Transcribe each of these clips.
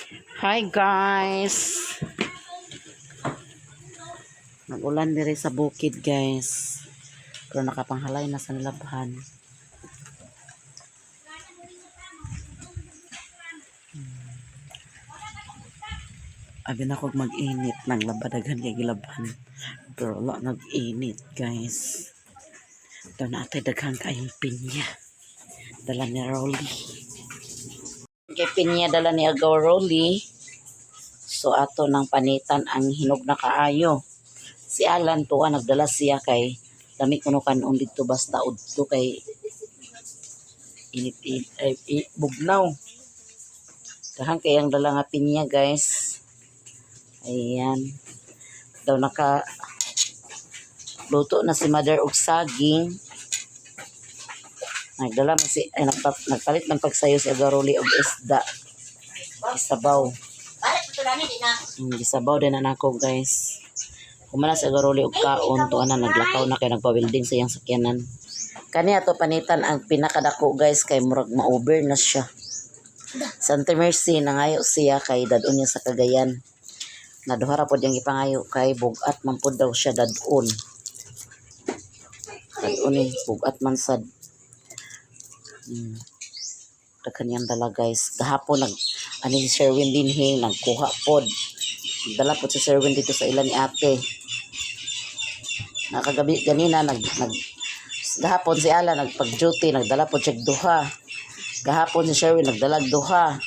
Hi, guys. Nag-ulan dire sa bukid, guys. Pero nakapanghalay na sa nilabhan. Abi na kog mag-init ng labadagan kay gilabhan. Pero wala nag-init, guys. Ito na atay daghan kayong pinya. Dala ni Rolly. Kay pinya dala ni Agaw Rolly. So ato nang panitan ang hinog na kaayo. Si Alan tuwa nagdala siya kay lami kuno kanon didto basta udto kay init, ay, bugnaw. Daghan kay ang dala nga pinya, guys. Ayan. Daw naka luto na si Mother og saging. Nagdala man si ay, nagpalit man pagsayo si Agaroli og isda. Isabaw. Gisabaw din na nako, guys. Kumala si Agaroli og kaon tuwa na naglakaw na kay nagpa-welding sa iyang sakyanan. Kani ato panitan ang pinakadako, guys, kay murag ma-over na siya. Santa Mercy nangayo siya kay dadon niya sa Cagayan. Naduha ra pod yang gipangayo kay bugat man pod daw siya dadon. Dadon eh, bugat man sad. Daghan niyang dala, guys. Gahapon nag ani si Sherwin dinhi nagkuha pod. Dala pod si Sherwin dito sa ila ni ate. Nakagabi ganina nag nag gahapon si Ala nagpag-duty, nagdala pod siya duha. Gahapon si Sherwin nagdala duha.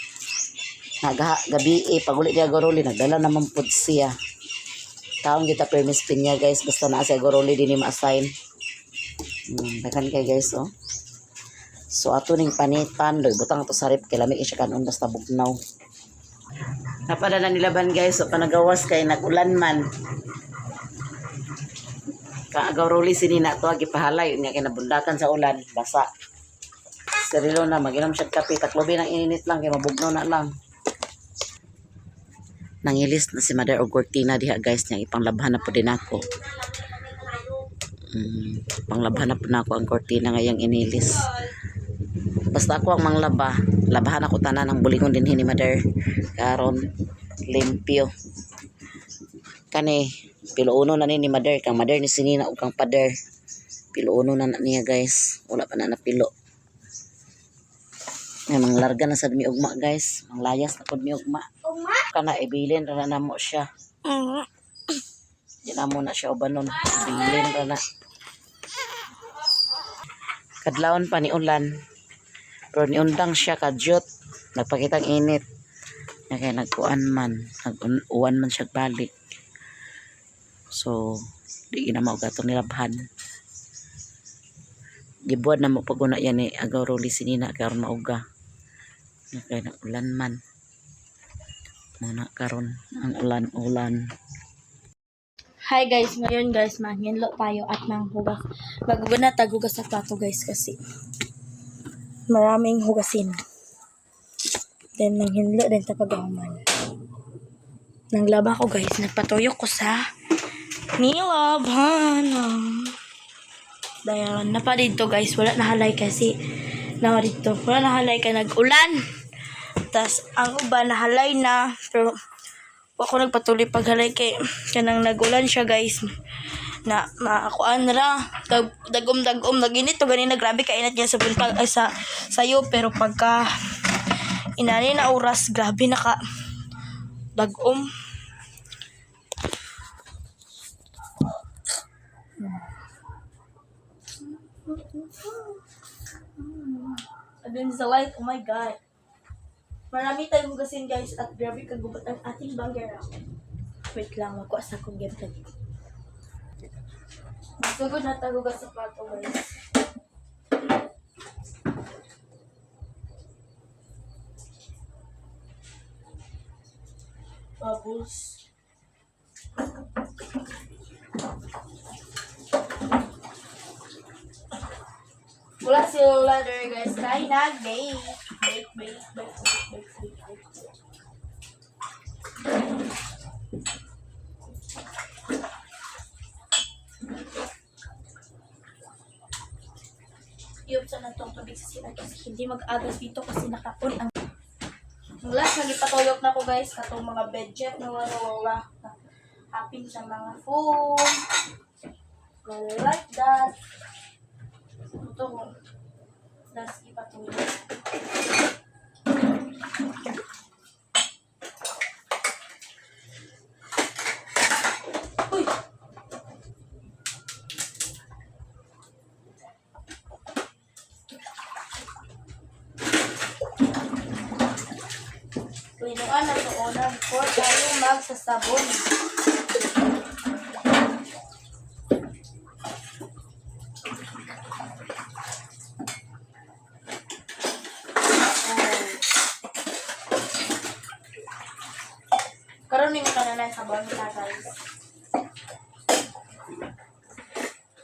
Nagaha, gabi eh, paguli niya Goroli, nagdala naman pod siya. Taong kita permis pinya, guys, basta naa si Goroli din ma-assign. Daghan kay, guys, oh. So ato ning panitan, doy butang ato sa rep kay lami siya kanon basta bugnaw. Napadala nilaban, guys, so panagawas kay nag-ulan man. Kaagaw roli sinina to gipahalay nya kay nabundakan sa ulan, basa. Sarilo na maginom siya kape, taklobi nang ininit lang kay mabugnaw na lang. Nangilis na si Mother og kortina diha, guys, niya ipanglabhan na po din ako. Panglabhan na po na ako ang kortina ngayang inilis. Basta ako ang manglaba, labahan ako tanan ang bulingon din ni Mother. Karon limpyo. Kani piluuno na ni Mother, kang Mother ni sinina ug kang pader. Piluuno na na niya, guys. Wala pa na napilo. Ay, manglarga na sad mi ugma, guys. Manglayas na pud mi ugma. Kana ibilin ra na namo siya. Di na mo na siya ubanon. Ibilin ra na. Kadlawon pa ni ulan. Pero niundang siya kadyot. Nagpakitang init. Nga kay nagkuan man. Nag-uwan man siya balik. So, di na mao gatong nilabhan. Gibuad na mo paguna yan ni Agaw Roli sinina karon mauga. Nga kay nag-ulan man. Muna karon ang ulan-ulan. Hi guys, ngayon guys, manghinlo tayo at nang hugas. Bago na taghugas sa plato, guys, kasi maraming hugasin. Then nanghinlo din ta paghuman. Nanglaba ko, guys, nagpatuyo ko sa nilabhan. Dayon, napa dito, guys, wala na halay kasi na dito. Wala na halay kay nag-ulan. Tas ang uban nahalay na pero wa ko nagpatuloy paghalay kay kanang nagulan siya, guys, na maakuan ra dagom dagom naginit to ganina. Grabe kainit niya sa buntag ay sa sayo, pero pagka inani na oras, grabe naka dagom. Against the light, oh my God, marami tayong hugasin, guys, at grabe kagubat ang ating banggera. Wait lang, magkuha sa akong game. Sugod na tagugas sa plato, guys. Bubbles. Wala si Lola there, guys. Kay nag-bake. Bake, bake, bake, bake, bake, bake. Iubsan na tong tubig sa sila kasi hindi mag-agas dito kasi naka-on ang Ang last na gipatuyok na ko, guys, katong mga budget na wala wala hapin sa mga phone. Like that. Ito ko. Last ipatuyok. Uy! Linuan na una before tayo magsasabon. Karon yung tanan sabon nila, guys.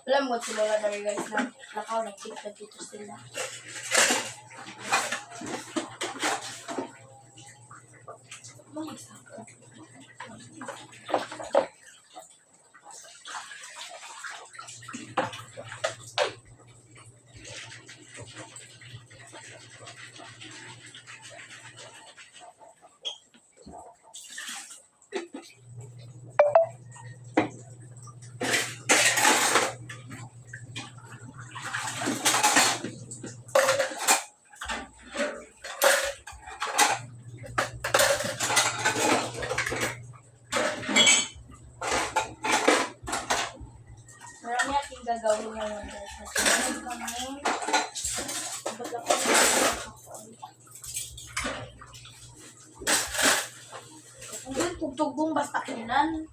Alam mo sila wala dali, guys, na lakaw nag-check dito sila. Mga isa ko. Marami ating gagawin ngayon, guys. Kasi meron kami. Ba't ako? Ang tugtugbong basta kinan.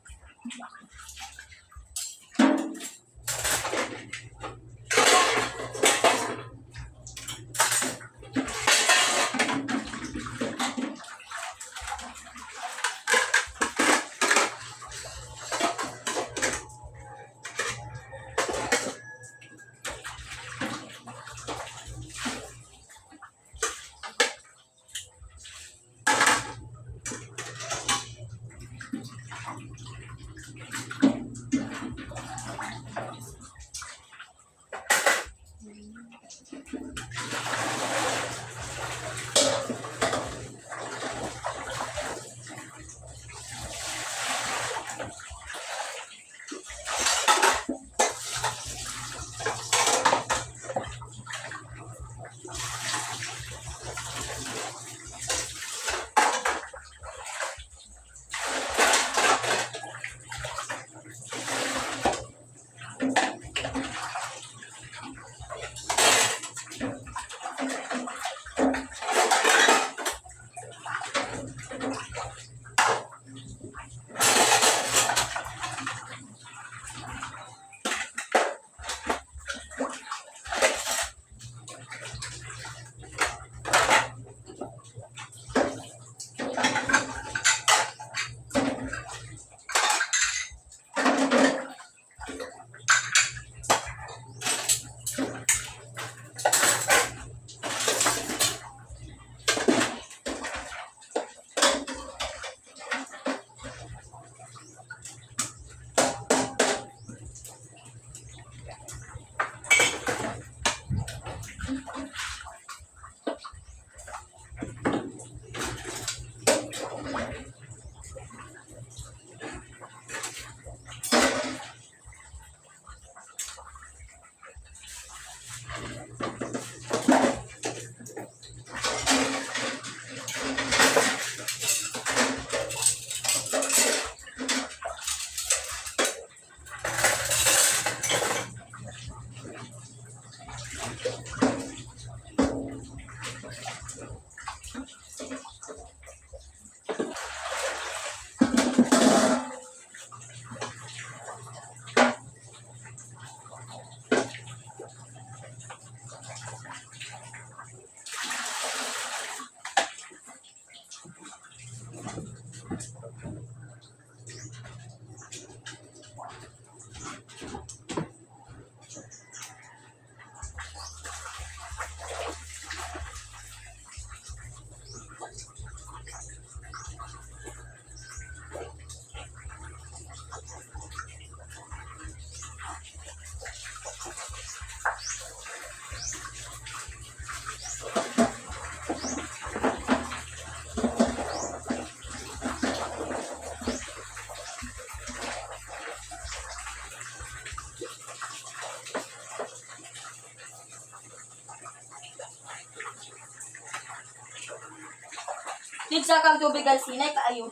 Yung saka ang tubig guys, hinay kaayo.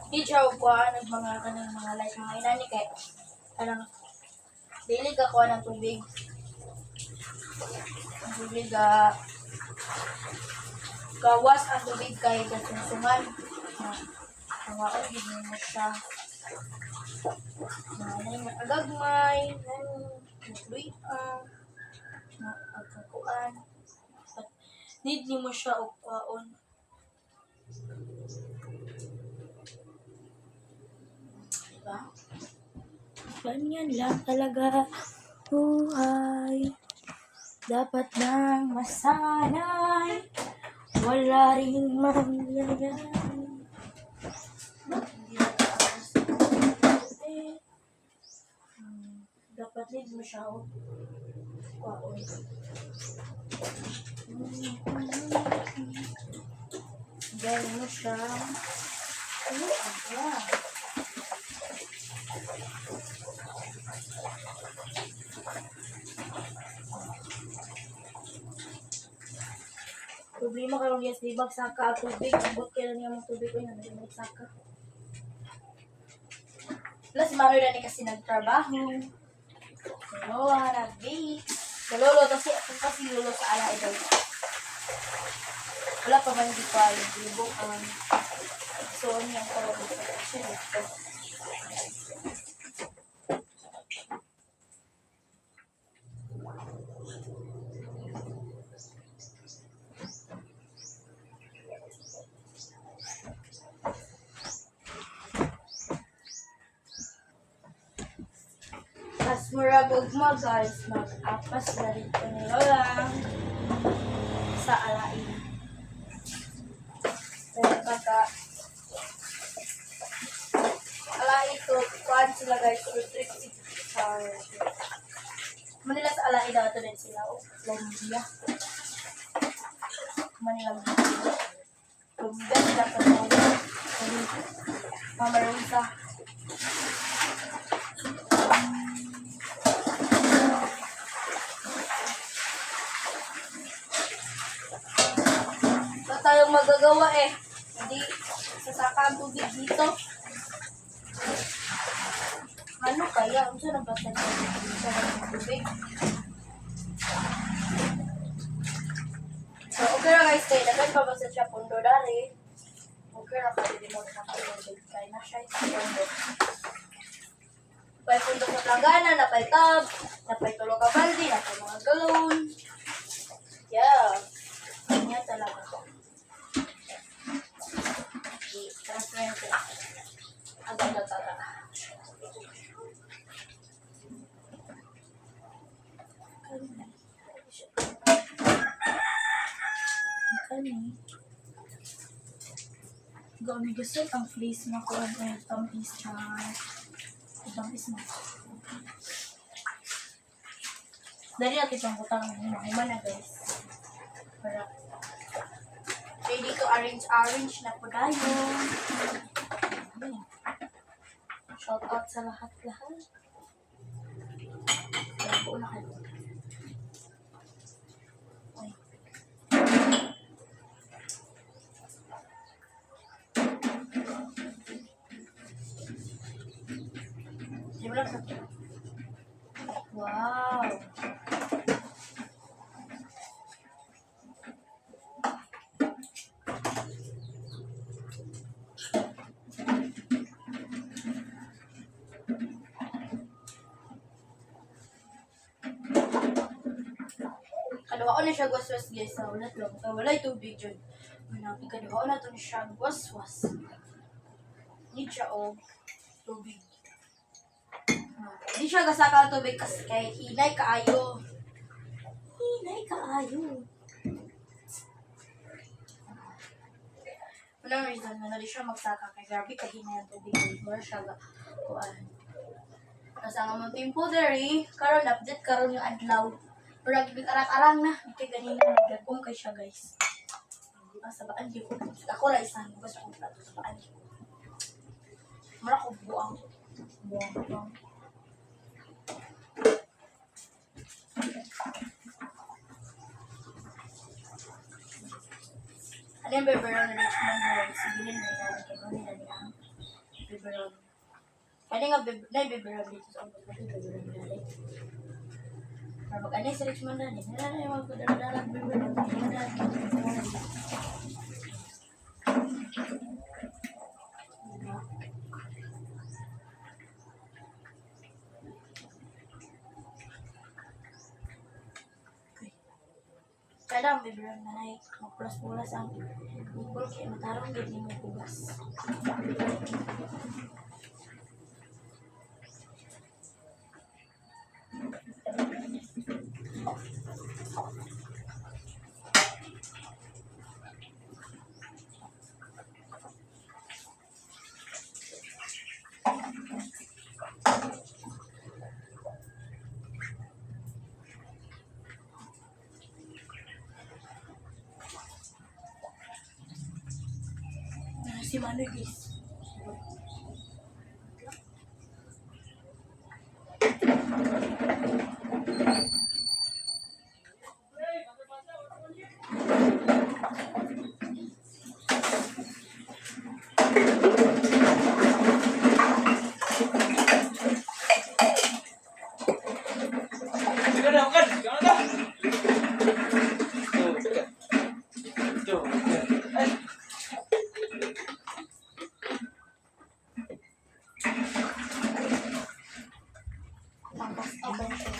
Di siya og kuha ng mga kanang mga light mga inani kay kanang dili ka kuha ng tubig. Ang tubig gawas ang tubig kay kasungsungan. Na pangaon gid mo siya. Nanay nga agagmay, nani, nagluy-ang, na agkakuan. But need nimo siya og kuhaon. Diba? Ganyan lang talaga buhay. Dapat lang masanay. Wala rin mangyayari. Hindi na taas. Eh, dapat need mo siya og kuhaon. Ganyan mo siya. Ano aga? Problema karon guys, di magsaka ang tubig. Ambot kailan niya ang tubig ko na magsaka. Plus, manoy na ni kasi nagtrabaho. Lola, nag-bake. Sa lolo, kasi kasi lolo sa ala idol. Wala pa man di pa yung libukan. So, ano yung karoon siya dito. As murag ugma guys, mag-apas na rin ko ni Lola sa alain. Pero pagka alain to, kuhan sila guys, road trip si Charles. Manila sa alain dato din sila, oh, Lumbia. Manila. Lumbia sila sa mga Mama Rosa. Wala tayong magagawa eh. Hindi sasaka ang tubig dito. Ano kaya? Ano na ba sa tubig? So, okay ra guys. Kaya dagan pa ba sa siya pundo dari? Okay ra kasi di mo saka tubig. Kaya na siya sa pundo. Napay pundo sa plangana, napay tub, napay tulo ka balde, napay mga galon. Yeah. Ganyan talaga. I-transfer natin. Agad-agad. Kani. Gami gusto ang face na ko ang tampis char. Tampis na. Dali natin pang butang human na guys. Para ready to arrange arrange na po tayo. Ayan. Shout out sa lahat-lahat. Ayan po na kayo. Ay. Di ba lang Wow! Kaduha ko na siya gwaswas guys sa ulat lang. Kaya wala'y tubig dyan. Manang ikaduha ko na to siya gwaswas. Need siya og tubig. Ah, di siya gasaka ang tubig kasi kay hinay kaayo. Hinay kaayo. Walang reason nga na di siya magsaka kay grabe kahinay ang tubig. Mura siya ga kuan. Nasa nga mong tempo diri, karon update karon yung adlaw. Murag ibig arang-arang na, di kay ganina nagdagom kay siya guys. Di ba sabaan gyud ko. Ako ra isa gusto ko plato sabaan gyud ko. Mura ko buang. Buang buang. Ano yung biberon na Richmond rice? Bilin na natin kay Mami na niya ang biberon. Kani nga na biberon dito sa ubos, pati biberon na rin. Pero pag ano sa Richmond na rin, wala na yung mga dala biberon. Wala na. Kailangan biberon na na mapulas-pulas ang nipple kaya matarong gid nimo hugas. Ano si Manoy, guys. Pangkas abang siya.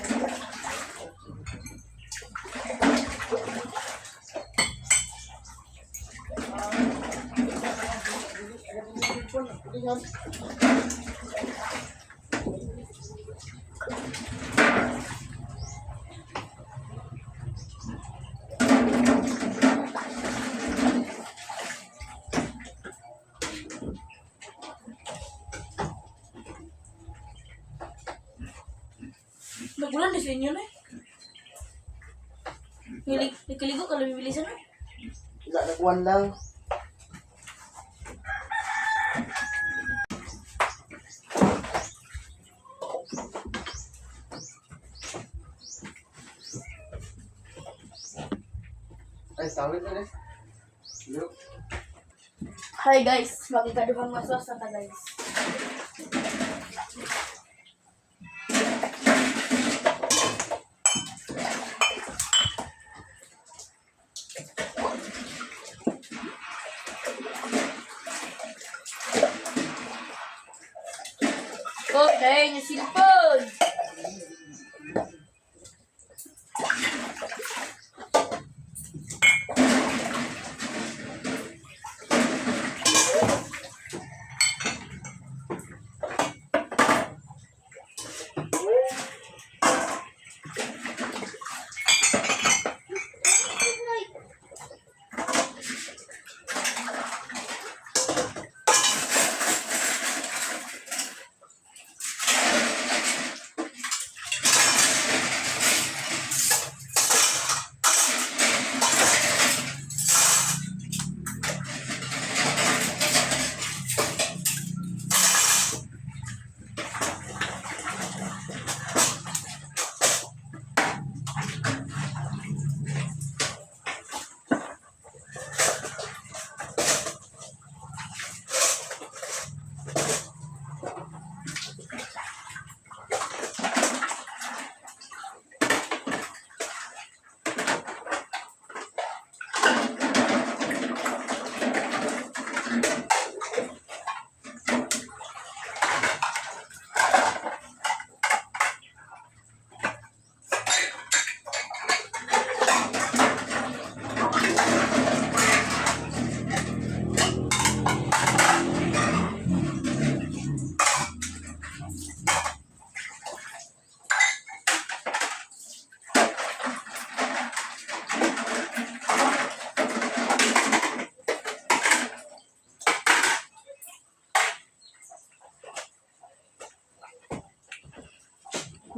Nagulan na sa inyo na eh. Nagkaligo ka lang bibilisan na. Wala, nagwan lang. Ay, sawit na rin. Look. Hi guys, magkakaduhang masos na ta, guys. Oh, dahil yung cellphone!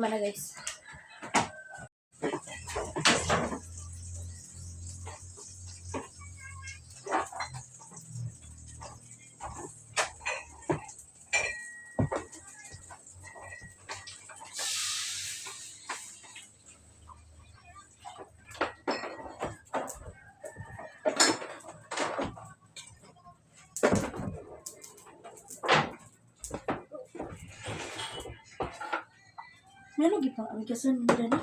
Mana, guys. Ano gipang amigason nila ni?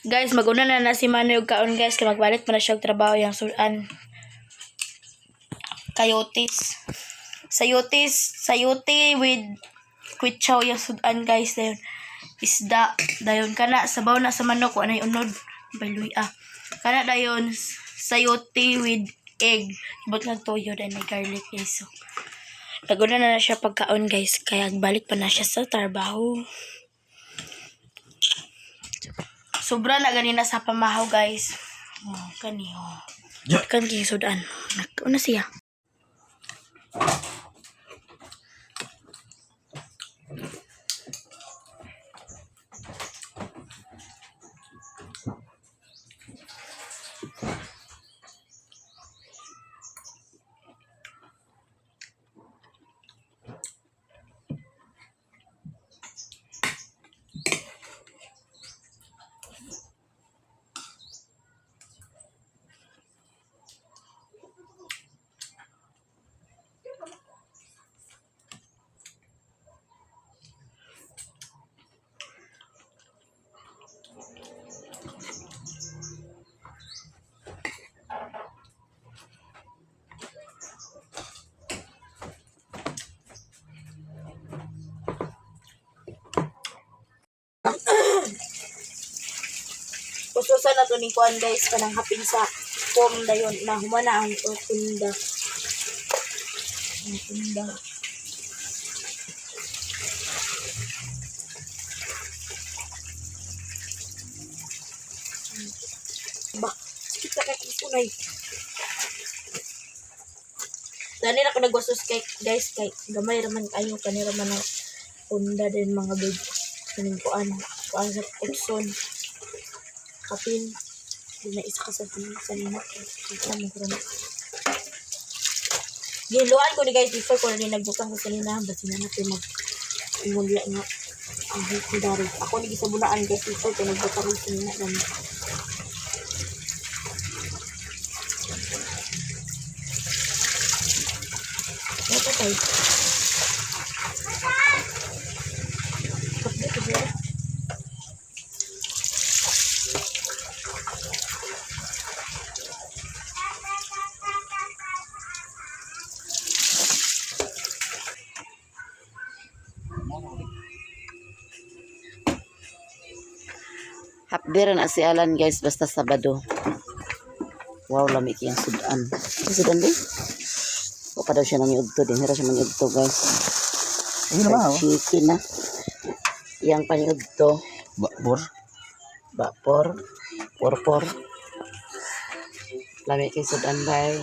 Guys, maguna na na si Manoy og kaon, guys, kay magbalik man na siya og trabaho yang sudan. Coyotes. Sayotes, sayote with kwitsaw yung sudan, guys, dayon. Isda dayon kana sabaw na sa manok wa nay unod baluy ah. Kana dayon sayote with egg. Ibot nga toyo dayon may garlic, guys. So, naguna na na siya pagkaon, guys, kaya balik pa na siya sa trabaho. Sobra na ganina sa pamahaw, guys. Oh, kani oh. Kan kay sudan. Naguna siya. Ususan na to ni kuan, guys, kanang hapin sa form dayon na humana ang punda. Ang punda. Ba, sakit na kay unay. Dani na ko nagwasos kay, guys, kay gamay raman kayo kanira man ang punda din, mga babe. Kaning kuan, kuan sa utson. Kapin. Di na isa ka sa sa nina. Kita mo karon. Giluan ko ni, guys, before ko ni nagbutang ko sa nina basta na natin mag ingon diya nga ang hiko dari. Ako ni gisabunaan, guys, before ko nagbutang ko sa nina gani. Ito tayo. Kapit ko siya. Hapdira na si Alan, guys, basta Sabado. Wow, lami kayang sudan. Ang sudan din? O pa daw siya nang iugto din. Hira siya mang iugto, guys. Ayun naman, oh. Chicken na. Iyang paniugto. Bor. Vapor. Porpor. Lami kay sudan, bay.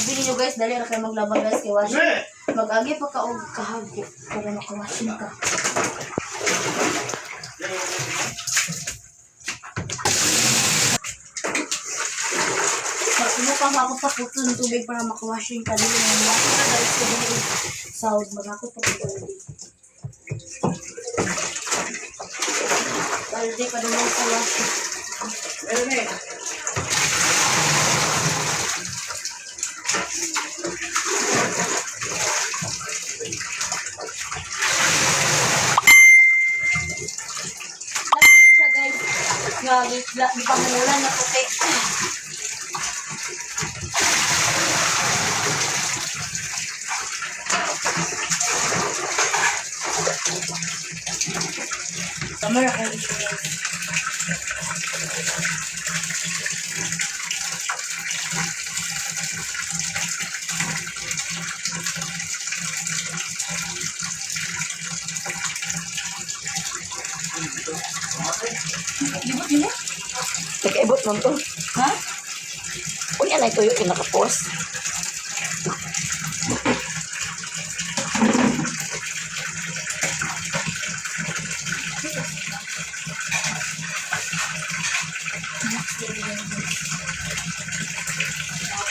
Sabi ninyo, guys, dali ra kayo maglaba, guys, kay washing. Mag-agi pa ka og kahago para makawashing ka. Magkumuha pa ako sa kuto ng tubig para makawashing ka. Dili na yung washing ka, guys, kay dili sound. Magakot pa ko balde. Balde pa naman sa washing. Meron eh. Last siya, guys. Nga, di pangulan na puti. Kamera kayo siya, guys. Libot yun eh? Nakaibot man to. Ha? Unya na ito yung kinakapos.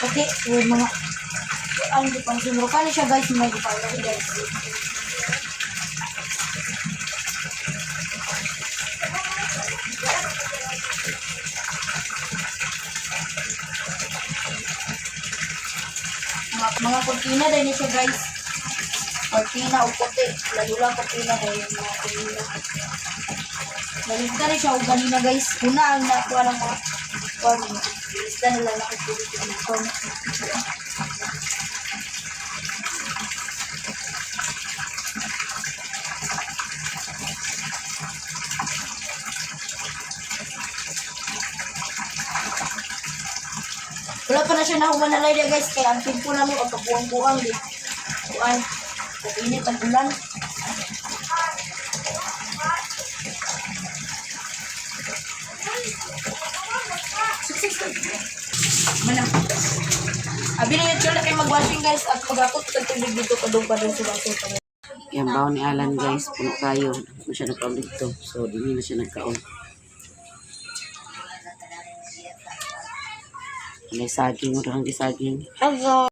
Puti, yung mga ang di pang sinrukan siya, guys, may di pa guys. Mga kortina din siya, guys. Kortina o puti. Lalo lang kortina dahil yung mga kortina. Nalimta rin siya og ganina, guys. Una ang nakuha ng mga kuwan. Isda nila nakatulog ng kuwan. Wala pa na siya nahumanalay niya, guys. Kaya ang timpo namin ang kabuang-buang di. Kuan. Init ang ulan. Mana. Abi na yung chula kay mag-washing, guys, at magakot kag tubig dito padung padung sa baso. Yang baon ni Alan, guys, puno kayo. Hindi siya nagkaon dito. So, di na siya nagkaon. May saging, mo ang saging. Hello.